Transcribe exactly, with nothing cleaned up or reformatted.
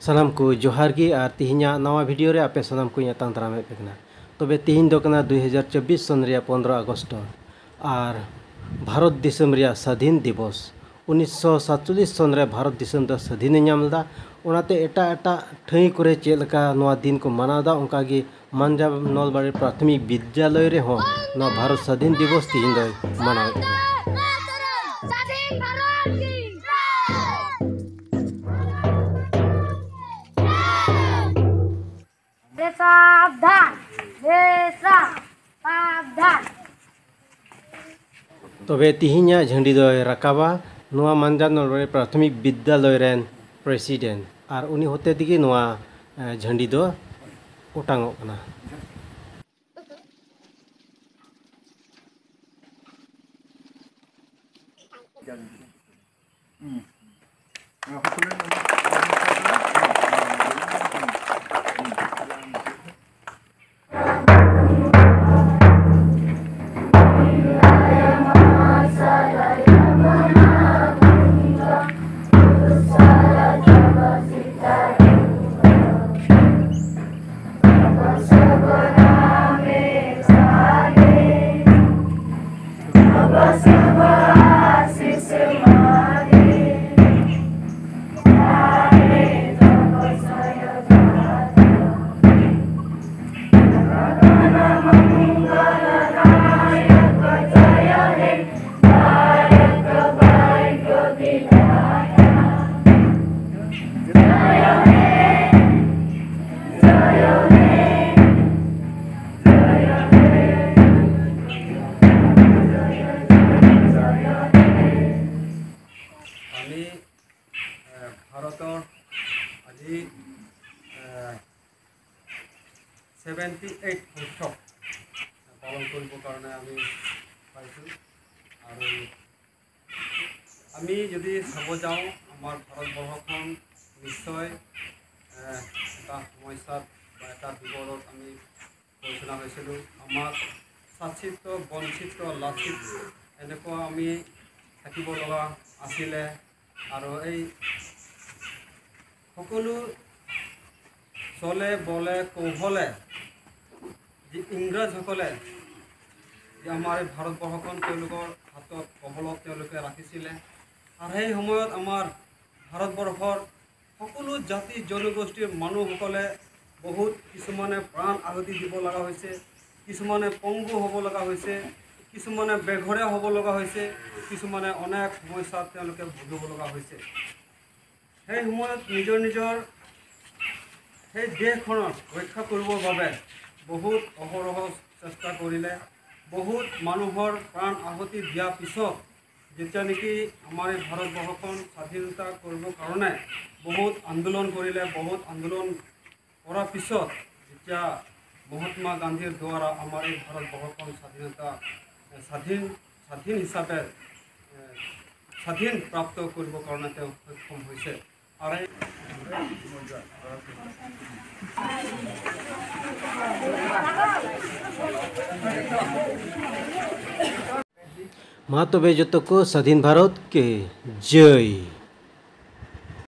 ᱥᱟᱱᱟᱢ ᱠᱚ ᱡᱚᱦᱟᱨ ᱜᱮ ᱟᱨ ᱛᱮᱦᱮᱧᱟᱜ ᱱᱟᱣᱟ ᱵᱷᱤᱰᱤᱭᱳ ᱨᱮ ᱟᱯᱮ ᱥᱟᱱᱟᱢ ᱠᱚᱧ ᱟᱛᱟᱝ ᱫᱟᱨᱟᱢᱮᱫ ᱯᱮ ᱠᱟᱱᱟ᱾ ᱛᱚᱵᱮ ᱛᱮᱦᱮᱧ ᱫᱚ ᱠᱟᱱᱟ ᱫᱩ ᱦᱟᱡᱟᱨ ᱪᱚᱵᱵᱤᱥ ᱥᱚᱱ ᱨᱮᱭᱟᱜ ᱯᱚᱱᱨᱚ ᱟᱜᱚᱥᱴ ᱟᱨ ᱵᱷᱟᱨᱚᱛ ᱫᱤᱥᱚᱢ ᱨᱮᱭᱟᱜ ᱥᱟᱫᱷᱤᱱ ᱫᱤᱵᱚᱥ᱾ ᱩᱱᱤᱥᱥᱚ ᱥᱟᱛᱪᱚᱞᱞᱤᱥ ᱥᱚᱱ ᱨᱮ ᱵᱷᱟᱨᱚᱛ ᱫᱤᱥᱚᱢ ᱫᱚ ᱥᱟᱫᱷᱤᱱᱮ ᱧᱟᱢ ᱞᱮᱫᱟ᱾ ᱚᱱᱟᱛᱮ ᱮᱴᱟᱜ ᱮᱴᱟᱜ ᱴᱷᱟᱹᱭ ᱠᱚᱨᱮ ᱪᱮᱫ ᱞᱮᱠᱟ ᱱᱚᱣᱟ ᱫᱤᱱ ᱠᱚ ᱢᱟᱱᱟᱣ ᱮᱫᱟ, ᱚᱱᱠᱟ ᱜᱮ ᱢᱟᱱᱡᱟ ᱱᱚᱞᱵᱟᱲᱤ ᱯᱨᱟᱛᱷᱚᱢᱤᱠ ᱵᱤᱫᱽᱭᱟᱞᱚᱭ ᱨᱮᱦᱚᱸ ᱱᱚᱣᱟ ᱵᱷᱟᱨᱚᱛ ᱥᱟᱫᱷᱤᱱ ᱫᱤᱵᱚᱥ ᱛᱮᱦᱮᱧ ᱫᱚᱭ ᱢᱟᱱᱟᱣᱮᱫ ᱠᱟᱱᱟ᱾ ᱥᱟᱫᱷᱤᱱ ᱵᱷᱟᱨᱚᱛ ᱠᱤ ᱡᱟᱭ! ᱥᱟᱵᱫᱷᱟᱱ! ᱥᱟᱵᱫᱷᱟᱱ! ᱛᱚᱵᱮ ᱛᱤᱦᱤᱧᱟᱜ ᱡᱷᱟᱹᱱᱰᱤ ᱫᱚᱭ ᱨᱟᱠᱟᱵᱟ ᱱᱚᱣᱟ ᱢᱟᱱᱡᱟᱱ ᱱᱚᱞᱵᱟᱲᱤ ᱯᱨᱟᱛᱷᱚᱢᱤᱠ ᱵᱤᱫᱽᱭᱟᱞᱚᱭ ᱨᱮᱱ ᱯᱨᱮᱥᱤᱰᱮᱱᱴ, ᱟᱨ ᱩᱱᱤ ᱦᱚᱛᱮ ᱛᱮᱜᱮ ᱱᱚᱣᱟ, ᱮ, ᱡᱷᱟᱹᱱᱰᱤ ᱫᱚ ᱚᱴᱟᱝᱚᱜ ᱠᱟᱱᱟ᱾ আমি, এ, ভাৰতৰ আজি, এ, ছেভেণ্টি এইট উৎসৱ পালন কৰিবৰ কাৰণে আমি পাইছোঁ। আৰু আমি যদি চাব যাওঁ, আমাৰ ভাৰতবৰ্ষখন নিশ্চয়, এ, এটা সমস্যাত বা এটা বিপদত আমি পৰিচালনা হৈছিলোঁ। আমাক চাচিত, বঞ্চিত, লাচিত এনেকুৱা আমি থাকিব লগা আছিলে। আৰু এই সকলো চলে বলে কৌশলে যে ইংৰাজসকলে যে আমাৰ এই ভাৰতবৰ্ষখন তেওঁলোকৰ হাতত কবলত তেওঁলোকে ৰাখিছিলে। আৰু সেই সময়ত আমাৰ ভাৰতবৰ্ষৰ সকলো জাতি জনগোষ্ঠীৰ মানুহসকলে বহুত, কিছুমানে প্ৰাণ আহুতি দিব লগা হৈছে, কিছুমানে পংগু হ'ব লগা হৈছে, কিছুমানে বেঘৰীয়া হ'ব লগা হৈছে, কিছুমানে অনেক সমস্যাত তেওঁলোকে ভুগিব লগা হৈছে। সেই সময়ত নিজৰ নিজৰ সেই দেশখনক ৰক্ষা কৰিবৰ বাবে বহুত অহৰহ চেষ্টা কৰিলে। বহুত মানুহৰ প্ৰাণ আহুতি দিয়াৰ পিছত যেতিয়া নেকি আমাৰ এই ভাৰতবৰ্ষখন স্বাধীনতা কৰিবৰ কাৰণে বহুত আন্দোলন কৰিলে, বহুত আন্দোলন কৰাৰ পিছত যেতিয়া মহাত্মা গান্ধীৰ দ্বাৰা আমাৰ এই ভাৰতবৰ্ষখন স্বাধীনতা, এ, স্বাধীন, স্বাধীন হিচাপে, এ, স্বাধীন প্ৰাপ্ত কৰিবৰ কাৰণে তেওঁ সক্ষম হৈছে। আৰু এই ᱢᱟ ᱛᱚᱵᱮ ᱡᱚᱛᱚ ᱠᱚ ᱥᱟᱫᱷᱤᱱ ᱵᱷᱟᱨᱚᱛ ᱠᱮ ᱡᱟᱹᱭ᱾